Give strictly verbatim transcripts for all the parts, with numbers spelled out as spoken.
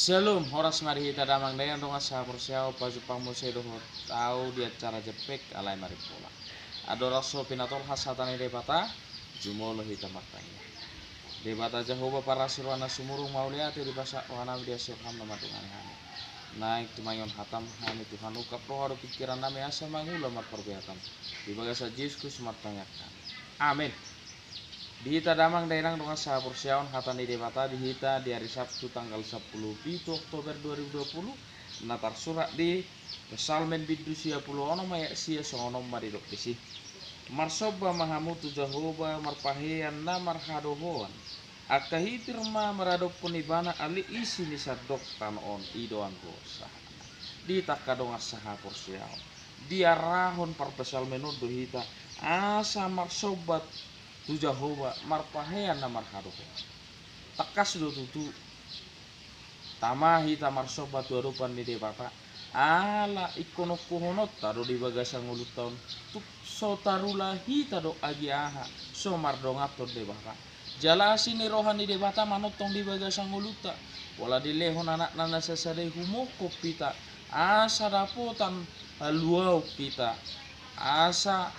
Shalom, horas ma di hita damang dainang dongan sahaporseaon, pajumpang muse dohot au di acara Jempek alai Marimpola. Andorang so pinatolhas hata ni Debata, jumolo hita martangiang. Debata Jahowa parasi roha na sumurung, mauliate di basa rohanami di asi roham na mandongani hami. Naeng tumangihon hatam hami Tuhan, ungkap roha dohot pingkirannami asa mangula marparbue hatam. Di bagasan Jesus Kristus martangiang hami. Amen. Di hita damang dainang dongan sahaporseaon, hata ni Debata di hita di ari Sabtu tanggal sampulu pitu Oktober dua ribu dua puluh, na tarsurat di Psalmen bindu sia pulu onom ayat sia songon on ma didok disi. Marsomba ma hamu tu Jahowa, marpahean na marhadohoan. Angka hitir ma maradophon Ibana, ale isi ni sandok tano on, i do anggo sahana. Di tangka dongan sahaporseaon, diarahon parpsalmen on do hita asa marsomba tu Jahowa, marpahean na marhadohoan. Tangkas do tutu, tama hita marsomba tu adopan ni Debata, ala ingkon ongkohononta do di bagasan ngolunta on, tung so tarula hita do agia aha so mardonganhon Debata. Jala asi ni roha ni Debata manongtong di bagasan ngolunta, pola dilehon anakna na sasada i humongkop hita, asa dapotan haluaon hita, asa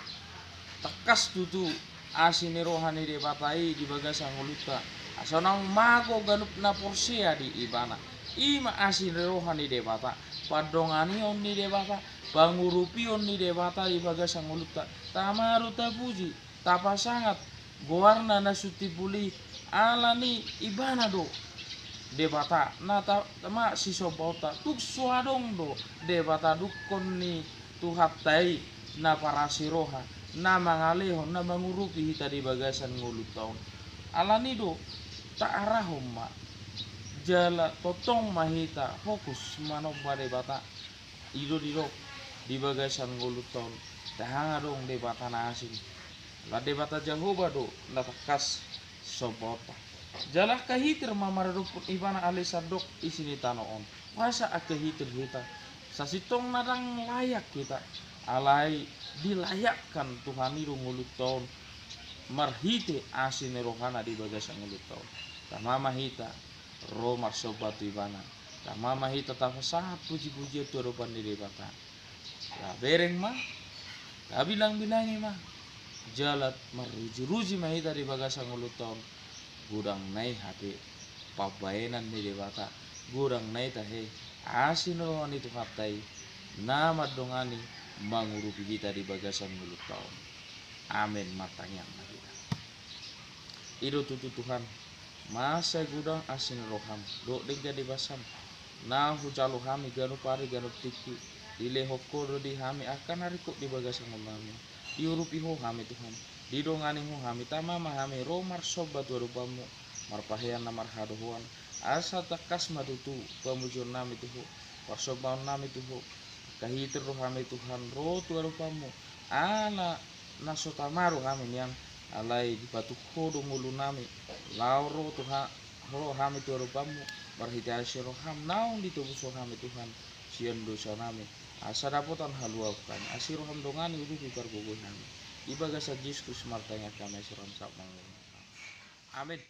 tangkas tutu asi ni roha ni Debata i di bagasan ngolunta, asa naung mago ganup na porsea di Ibana. I ma asi ni roha ni Debata, pandonganion ni Debata, pangurupion ni Debata di bagasan ngolunta. Tama do tapuji, tapasangat goarna na sutimbul i, ala ni Ibana do Debata na ta-, tama sisombaonta. Tung so adong do Debata dungkon ni Tuhanta i na parasi roha, na mangalehon, na mangurupi hita di bagasan ngolunta on. Ala ni do, taarahon ma jala tongtong ma hita fokus manomba Debata. I do didok di bagasan ngolunta on, ndang adong Debata na asing. Ala Debata Jahowa do na tangkas sombaonta. Jala angka hitir ma maradophon Ibana, ale sandok isi ni tano on. Boasa angka hitir hita? Sasintongna ndang layak hita, alai dilayakkan Tuhan i do ngolunta on marhite asi ni rohana di bagasan ngolunta on. Tama ma hita ro marsomba tu Ibana. Tama ma hita tapasahat pujipujian tu adopan ni Debata. Tabereng ma, tabilangbilangi ma, jala marrujiruji ma hita di bagasan ngolunta on. Godang na i hape pambahenan ni Debata, godang na i tahe asi ni roha ni Tuhanta i na mandongani, mangurupi hita di bagasan ngolunta on. Amen. Martangiang ma hita. I do tutu Tuhan, mansai godang asi ni roham dohot denggan ni basam na hujalo hami ganup ari ganup tingki. Dilehon Ho do di hami angka na ringkot di bagasan ngolunami. Diurupi Ho hami Tuhan, didongani Ho hami. Tama ma hami ro marsomba tu adopanmu marpahean na marhadohoan, asa tangkas ma tutu pamujionnami tu Ho, parsombaonnami tu Ho. Angka hitir do hami Tuhan ro tu adopanmu, ala na so tama do hami nian, alai dipatuk Ho do ngolunami laho ro tu ha-, ro hami tu adopanmu marhite asi ni roham naung ditobus Ho hami Tuhan sian dosanami, asa dapotan haluaon hami. Asi ni roham dongani, urupi, pargogoi hami. Di bagasan Jesus Kristus martangiang hami, asi ni roham sahat mangolu. Amen.